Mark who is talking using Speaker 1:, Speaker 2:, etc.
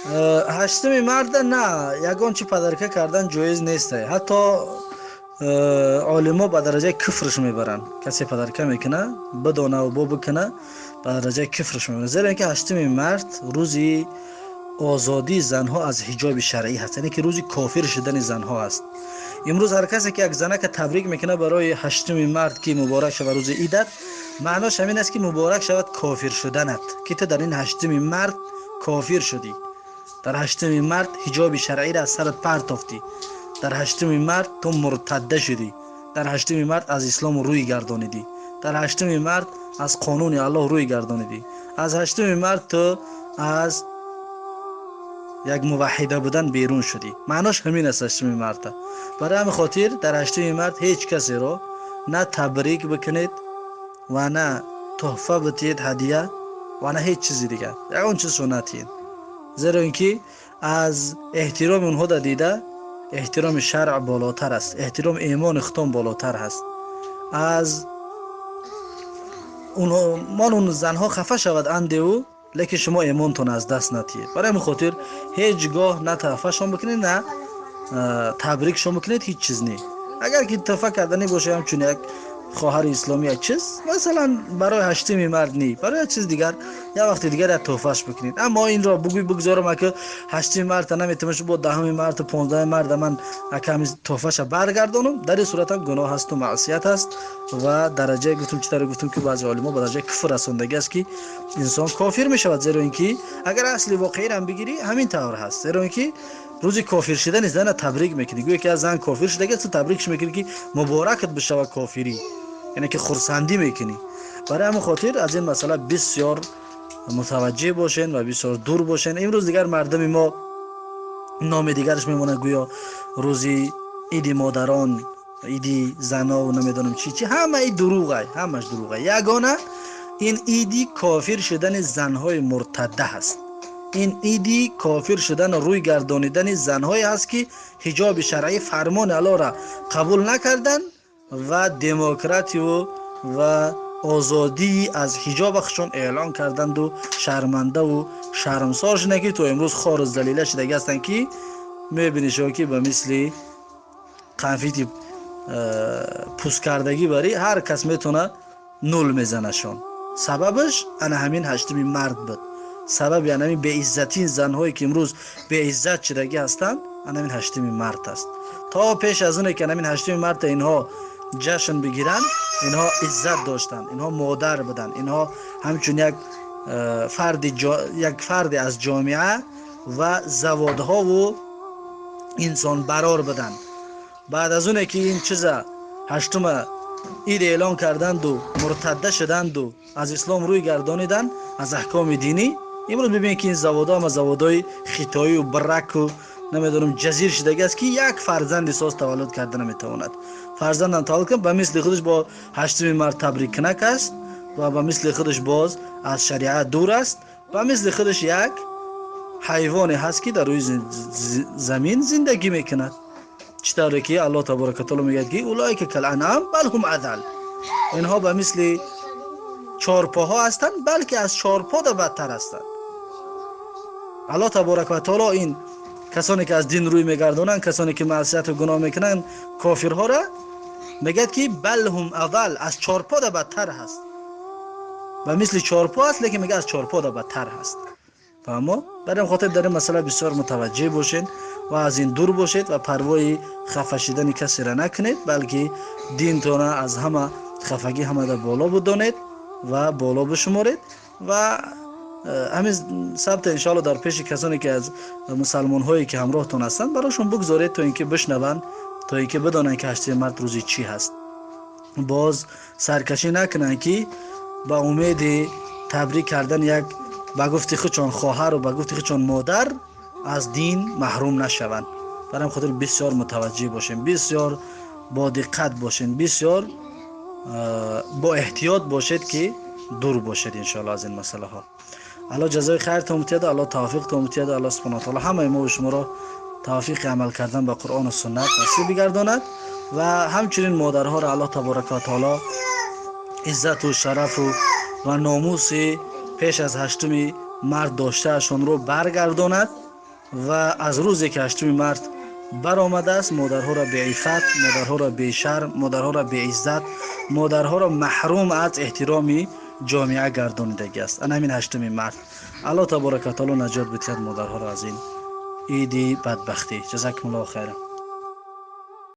Speaker 1: Ҳаштуми марда на ягон чи подарка кардан ҷоиз нест. Ҳатто олимо ба дараҷаи куфрш мебаранд. Касе подарка мекуна, бидонаву бо бикуна, ба дараҷаи куфрш мебаранд, зеро ин ки 8-уми март рӯзи озодии занҳо аз ҳиҷоби шаръӣ ҳаст, яъне ки рӯзи кофир шудани занҳо аст. Имрӯз ҳар касе ки як занака табрик мекунад барои 8-уми март, ки муборак шавад рӯзи идат, маънош ҳамин аст, ки муборак шавад кофир шуданат, ки ту дар ин 8-уми март кофир шудӣ, дар 8-уми март ҳиҷоби шаръиро аз сарат партофтӣ, дар 8-уми март ту муртадда шудӣ, дар 8-уми март аз ислом рӯй гардонидӣ, дар 8-уми март аз қонуни Аллоҳ рӯй гардонидӣ, аз 8-уми март ту аз як муваҳҳида будан берун шудӣ. Маънош ҳамин аст 8-уми марта. Барои ҳамин хотир дар 8-уми март ҳеҷ касеро на табрик бикунед ва на тӯҳфа битиҳед, ҳадия, ва на ҳеҷ чизи дигар, ягон чизшо натиҳед, зеро ин ки аз эҳтироми онҳо да дида эҳтироми шаръ болотар аст, эҳтироми имони худтон болотар ҳаст. Аз мон он занҳо хафа шавад андеву, лекин шумо имонтон аз даст натиҳед. Барои ҳамин хотир ҳеҷ гоҳ на тӯҳфашон бикунед, на табрикшон бикунед, ҳеҷ чиз не. Агар ки тӯҳфа карданӣ боша, ҳамчун як хоҳари исломӣ, як чиз, масалан, барои 8-уми март ни, барои як чиз дигар, як вақти дигар як тӯҳфаш бикунед. Аммо инро бугӯй, бигзорам, ака 8-уми марта наметавонаш, бо 10-уми марту 15-уми марта ман аками тӯҳфаша баргардонам, дар ин сурат ҳам гуноҳ ҳасту маъсият аст ва дараҷае гуфтум, чӣ тавре гуфтум, ки баъзе олимо ба дараҷаи куфр расондагӣ аст, ки инсон кофир мешавад, зеро ин ки агар асли воқеиро ҳам бигирӣ, ҳамин тавр ҳаст, зеро ин ки рӯзи кофир шудани зана табрик мекунӣ. Гӯё ки аз зан кофир шудага, ту табрикш мекунӣ, ки муборакат бишавад кофирӣ, яъне ки хурсандӣ мекунӣ. Барои ҳамин хотир аз ин масъала бисёр мутаваҷҷеҳ бошен ва бисёр дур бошен. Имрӯз дигар мардуми мо номи дигараш мемонад, гӯё рӯзи иди модарон, иди занову намедонам чӣ чӣ. Ҳамаи дурӯғай, ҳамаш дурӯғай. Ягона ин иди кофир шудани занҳои муртадда ҳаст, ин иди кофир шудану рӯй гардонидани занҳое ҳаст, ки ҳиҷоби шаръӣ, фармони Аллоҳро қабул накарданд ва демократию ва озодии аз ҳиҷоба худшон эълон карданду шармандаву шармсор шуданд, ки то имрӯз хору залила шудагӣ ҳастанд, ки мебинӣ шо, ки ба мисли конфети пусткардагӣ барӣ ҳар кас метавона нул мезанашон. Сабабаш ана ҳамин 8-уми март буд. Сабаби ана ҳамин беиззатии занҳое, ки имрӯз беиззат шудагӣ ҳастанд, ана ҳамин 8-уми март аст. То пеш аз оне ки ана ҳамин 8-уми марта инҳо ҷашн бигиранд, инҳо иззат доштанд, инҳо модар буданд, инҳо ҳамчун як фарди, як фарде аз ҷомеа ва заводҳову инсонбарор буданд. Баъд аз оне ки ин чиза 8-ума ид эълон карданду муртадда шуданду аз ислом рӯй гардониданд, аз аҳкоми динӣ, имрӯз бибинед, ки ин заводҳо ҳама заводҳои хитоию браку намедонам ҷазир шудагӣ аст, ки як фарзанди соз таваллуд карда наметавонад. Фарзандам таваллуд кунад, ба мисли худаш бо 8-уми март табриккунак аст ва ба мисли худаш боз аз шариат дур аст, ба мисли худаш як ҳайвоне ҳаст, ки дар рӯи замин зиндагӣ мекунад. Чӣ тавре ки Аллоҳ таборака таоло мегӯяд, ки أولئك كالأنعام بل هم أضل, инҳо ба мисли чорпоҳо ҳастанд, балки аз чорпода бадтар ҳастанд. Аллоҳ таборака ва таоло ин касоне ки аз дин рӯй мегардонанд, касоне ки маъсияту гуноҳ мекунанд, кофирҳоро мегӯяд, ки بل هم أضل, аз чорпода бадтар ҳаст. Ба мисли чорпо аст, лекин мега аз чорпода бадтар ҳаст. Фаҳмо? Бар ин хотир дар ин масъала бисёр мутаваҷҷеҳ бошед ва аз ин дур бошед ва парвои хафа шидани касеро накунед, балки динтона аз ҳама хафагӣ ҳамада боло будонед ва боло бишуморед. Ва ҳамин сабта иншоалло дар пеши касоне ки аз мусалмонҳое ки ҳамроҳтон ҳастанд, барошон бигзоред, то ин ки бишнаванд, то ин ки бидонанд, ки 8-уми март рӯзи чӣ ҳаст. Боз саркашӣ накунанд, ки ба умеди табрик кардани як, ба гуфти худшон, хоҳару ба гуфти худшон модар аз дин маҳрум нашаванд. Бар ҳамин хотир бисёр мутаваҷҷеҳ бошем, бисёр бодиққат бошем, бисёр бо эҳтиёт бошед, ки дур бошед иншоалло аз ин масъалаҳо. Алло ҷазои хайртон бутиҳад, Алло тавфиқтон бутиҳад, Алло субҳана таоло ҳамаи мо шуморо тавфиқи амал кардан ба Қуръону суннат насиб бигардонад ва ҳамчунин модарҳоро Аллоҳ таборака ва таоло иззату шарафу ва номуси пеш аз 8-уми март доштаашонро баргардонад. Ва аз рӯзе ки 8-уми март баромадааст, модарҳоро беиффат, модарҳоро бешарм, модарҳоро беиззат, модарҳоро маҳрум аз эҳтироми ҷомеа гардонидагӣ аст ана ҳамин 8-уми март. Аллоҳ таборака таоло наҷот бидиҳад модарҳоро аз ин иди бадбахтӣ. Ҷазакумуллоҳу хайран.